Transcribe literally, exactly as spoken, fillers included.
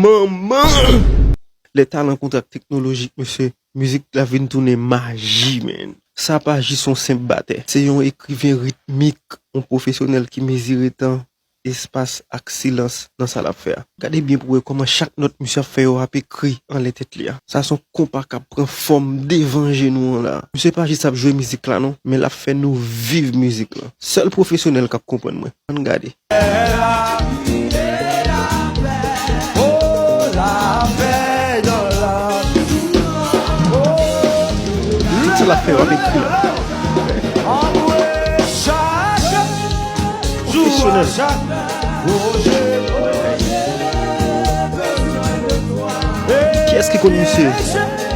Manman! Lè talan kontre ak teknoloji, mesye, mizik la vin tounen maji, man. Sa pa jis yon senp batè. Se yon ekriven ritmik, yon pwofesyonèl ki mezire tan, espas ak silans nan sa l ap fè a. Gade byen pou w wè kòman chak nòt misye ap fè yo ap ekri anlè tèt li a. Sa se yon konpa k ap pran fòm devan je nou an la. Misye pa jis ap jwe mizik la non, men l ap fè nou viv mizik lan. Sèl pwofesyonèl k ap konprann mwen. Ann gade. Tout sa l ap fè yo ap ekri la. Pwofesyonèl. Kiyès ki konn misye? Mezanmi.